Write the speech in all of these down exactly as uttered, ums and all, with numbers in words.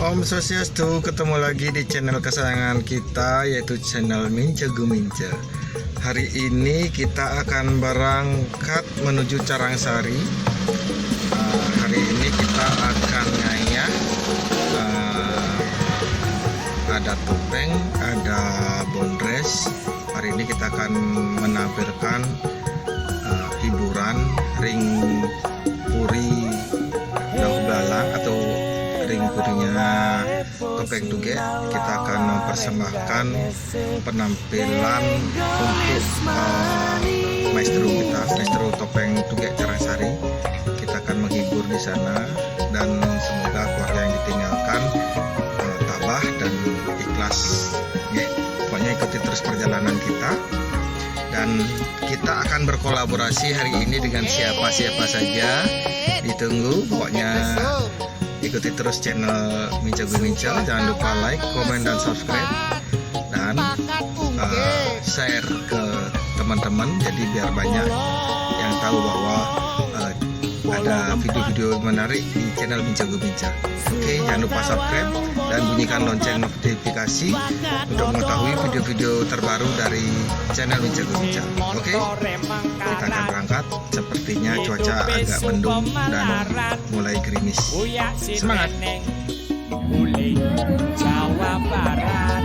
Om Swastiastu, ketemu lagi di channel kesayangan kita, yaitu channel Mince Gumince. Hari ini kita akan berangkat menuju Carangsari. Ah, hari ini kita akan ngayah, ah, ada topeng, ada bondres. Hari ini kita akan menampilkan, ah, hiburan ring puri Dauh Belalang atau ring purinya Topeng Tugek. Kita akan mempersembahkan penampilan untuk, eh, maestro kita, maestro Topeng Tugek Carangsari. Kita akan menghibur di sana dan semoga keluarga yang ditinggalkan, eh, tabah dan ikhlas. Nggih, pokoknya ikuti terus perjalanan kita dan kita akan berkolaborasi hari ini dengan siapa-siapa saja. Ditunggu, pokoknya ikuti terus channel Mince Gumince. Jangan lupa like, komen, dan subscribe. Dan, eh, share ke teman-teman. Jadi biar banyak yang tahu bahwa, eh, ada video-video menarik di channel Mince Gumince. Oke, jangan lupa subscribe dan bunyikan lonceng notifikasi untuk mengetahui video-video terbaru dari channel Mince Gumince. Oke, kita akan berangkat. Sepertinya cuaca agak mendung dan mulai gerimis. Semangat. Jawa Barat.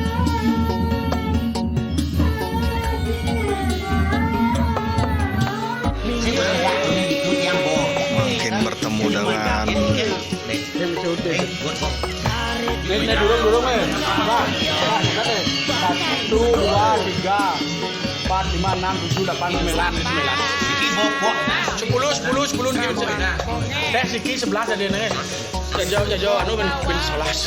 Mungkin bertemu dengan Ini durung, durung, men. Satu, dua, tiga, empat, lima, enam, tujuh, delapan, sembilan. Iki bobok. Sepuluh, sepuluh, sepuluh niki. Teh siki sebelas ada nang. Jajo, jajo, anu, ben, ben sebelas.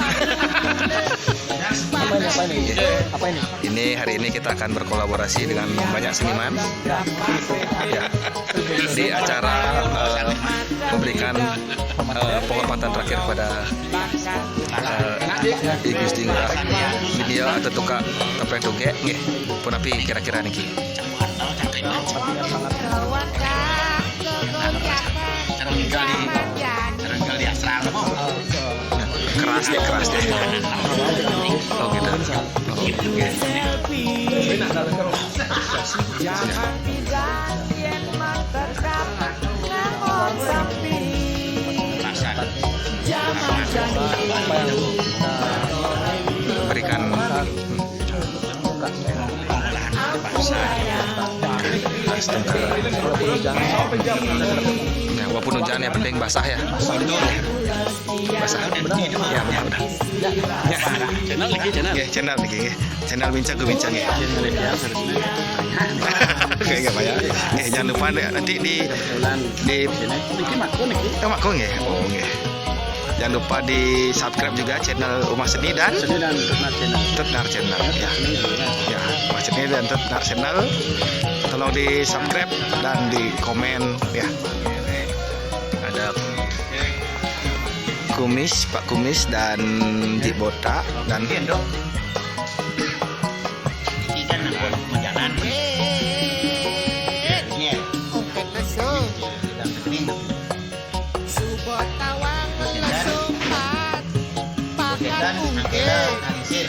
Apa ini? Apa ini? Ini hari ini kita akan berkolaborasi dengan banyak seniman. Ya. Di acara, eh, memberikan, eh, penghormatan terakhir pada, eh, I Gusti Ngurah Hindia atau Tukak Topeng Tugek, nggih. Punapi kira-kira niki? Cara tinggal di, cara tinggal di astral apa? Keras deh, keras deh. Oh, gitu. Oh, oke. Berikan. Astaga. Ya, walaupun hujan, yang penting basah ya. Basah. Ya, benar, benar. Ya. Channel lagi, channel. Ya, channel lagi. Channel Bincang ke Bincang ya. Oke, nggak apa ya. Eh, jangan lupa deh, nanti di, di Niki Makun niki. Oh, Makun ya. Oh, nggih. Jangan lupa di subscribe juga channel Umah Seni dan Seni dan Tutnar Channel. Tutnar Channel, ya. Ya, Umah Seni dan Tutnar Channel. Tolong di subscribe dan di komen ya. Ada Kumis, Pak Kumis dan Di Botak dan Ikan mau jalan. Iya. Oke, betul. Subotawan lesupat pakan ungkit.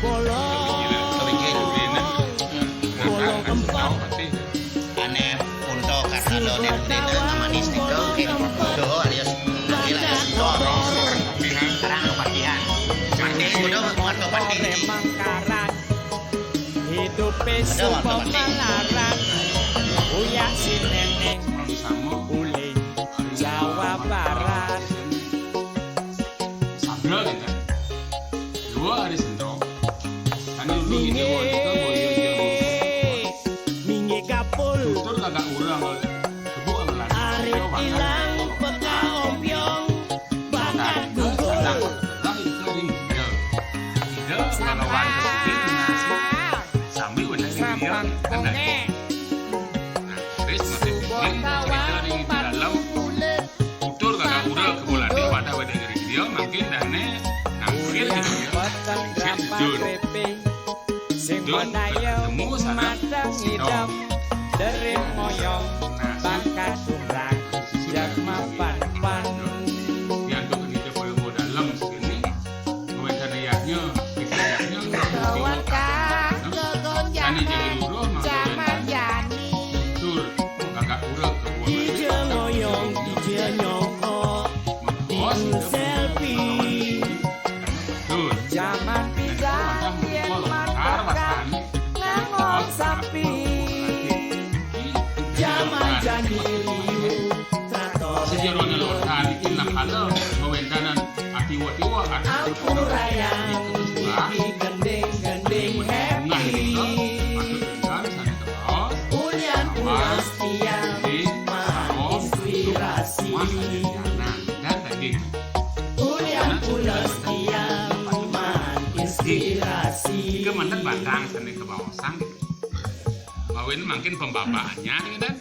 Bolong, bolong empat. Ane punto karena do di di tengah manis di kau ke doho alias nangkil alias doho. Sekarang kepatihan. Mati sudah buat kepatihan. Hidup supo malarat, uyak si neneng, uling Jawa Barat. Sabda kita. Dua hari sendok. Kan dulu di Jawa kita boyo dia. Minggi kapul. Tutur kagak urang. Kebu ngelan. Arit ilang peka ompiong. Bakat bubur. Sambil udah di dia. Nah, wis mati bingin cerita di dalam. Utur kagak udah kebuladi pada pada ngeri dia makin dane nampil gitu ya. Sejun. Sing temu sana. Dari moyong bakat umrah. Jak mapan-pan. Yang tuh kita boleh Selfie. Jaman pisan yén mantap nganggo sampi. Jaman jani liu traktor. Sajeroné lotan, indak kala wéntenan atiwa-tiwa, ati ampurayang, iki gending-gending happy. Ulian pulas tiang maan inspirasi. Dan daging. Ulian pulas tiang maan inspirasi. Ieu manten bandang sané kabaosan. Mawi mangkin pembabaannya, ya kan?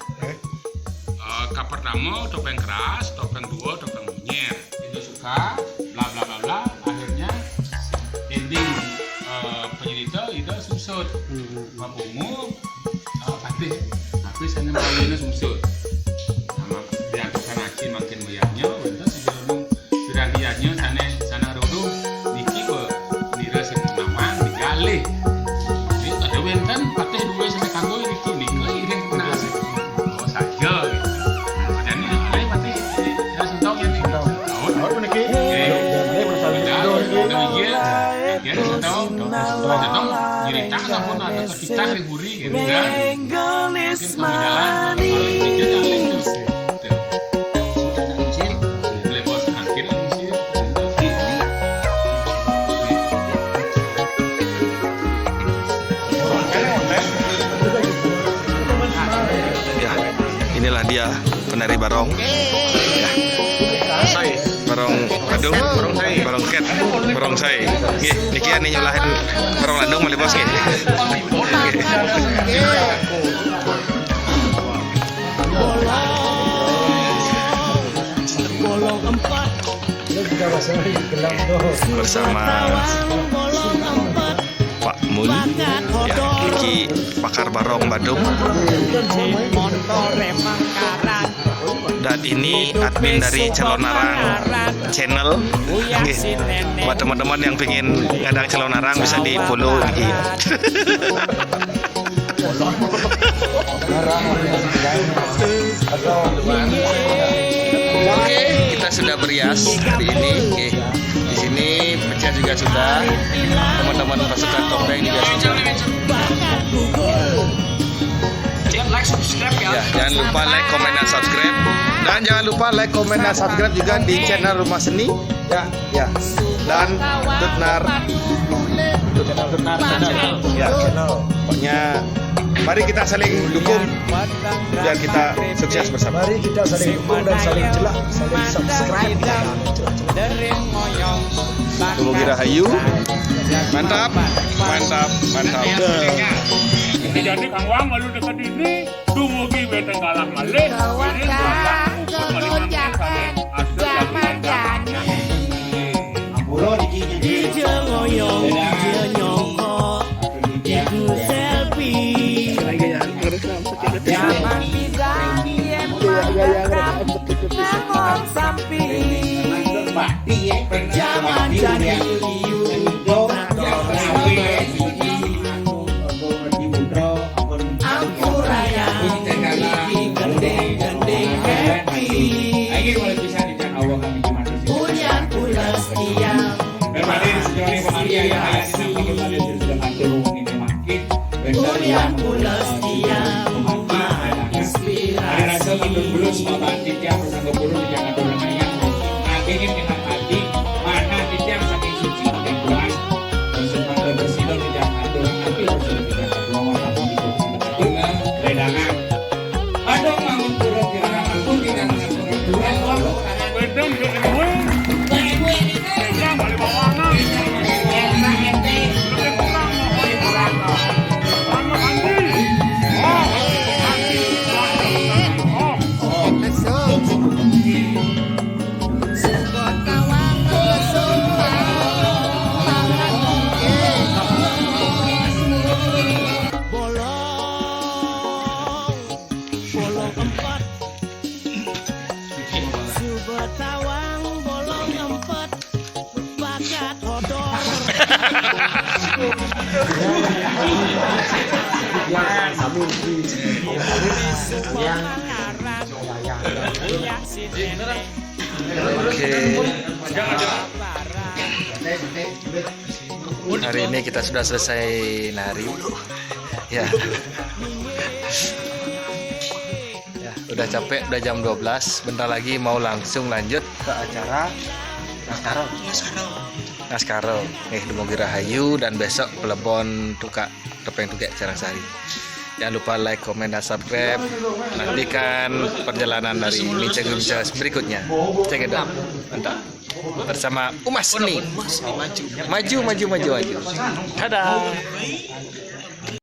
Eh, kapertama topéng keras, topéng dua topéng monyér. Itu suka, bla bla bla bla. Akhirnya ending, eh, penyerita itu sungsut. Bab umum, eh, patih. Tapi sané mawinna sungsut. Sama diantuk sanaki mangkin melihatnya, bentar sejeroning Pirantiannya sané, sané ruduh, niki bé, nira sing nawang, digalih. Jadi ada wénten patih dua sané kanggo niki, niki iring penasi. Oh, saja gitu. Nah, padahal ini alih patih, ini, ya, sentong ya, niki. Sentong. Daun. Daun puniki. Oke. Daun, daun, daun, iya. Ya, sentong. Sentong, nyeritakan ampun ada kita riburi gitu kan. Mungkin pembicaraan, kalau itu alih tuh. Gitu. Ya, inilah dia penari barong. Ya. Barong, aduh, barong ket, barong sai. Nggih, niki anu nyolahin barong landung malih bos nggih. Nggih. Bersama Pak Mul, ya, iki pakar barong Badung. Dan ini admin dari Calonarang Channel. Nggih. Buat teman-teman yang pengen ngadang Calonarang bisa di-follow niki. Oke, kita sudah berias hari ini. Oke. Di sini pecah juga sudah. Teman-teman pasukan topeng juga sudah. Ya, jangan lupa like, komen, dan subscribe. Dan jangan lupa like, komen, dan subscribe juga di channel Rumah Seni. Ya, ya. Dan Tutnar. Tutnar Channel. Ya, channel. Pokoknya mari kita saling dukung biar kita sukses bersama. Mari kita saling dukung dan saling celak, saling subscribe. Dumugi rahayu. Mantap, mantap, mantap. Jadi Kang Wang malu dekat ini. Dumugi wénten galah malih. Kawakan kegonjakan zaman jani. Ampura niki nyengkir. Ija ngoyong, ija nyongko, iku selfie. Zaman pisan yén mantap nganggo sampi. Zaman jani liu. Ampurayang, iki gending-gending happy. Ulian pulas tiang. Ulian pulas tiang. Inspirasi. Manah titiang saking suci, saking kuat. Maksud mangga bersih dong, titiang atur, tapi harus lebih kuat. Ngomong apa gitu, bedangan. Aduh, bangun turun, titiang atur, titiang atur. Wedang, wedang, wedang. Wedang, balik bawangan. Wedang, wedang, wedang. Lebih kurang, mau balik bawangan. Sama Andi. Oh, Andi. Oh. Bolong, bolong empat. Suba tawang, bolong empat. Bakat odor. Suba ngarang. Uyah si nenek. Oke. Hari ini kita sudah selesai nari. Ya. Ya, udah capek, udah jam dua belas. Bentar lagi mau langsung lanjut ke acara Nascaro. Nascaro. Nih, dumugi rahayu dan besok pelebon tukak topeng tugek Carangsari. Jangan lupa like, komen, dan subscribe. Nantikan perjalanan dari Minceng Minceng berikutnya. Cekidot. Mantap. Bersama Umas nih. Maju, maju, maju, maju. Dadah.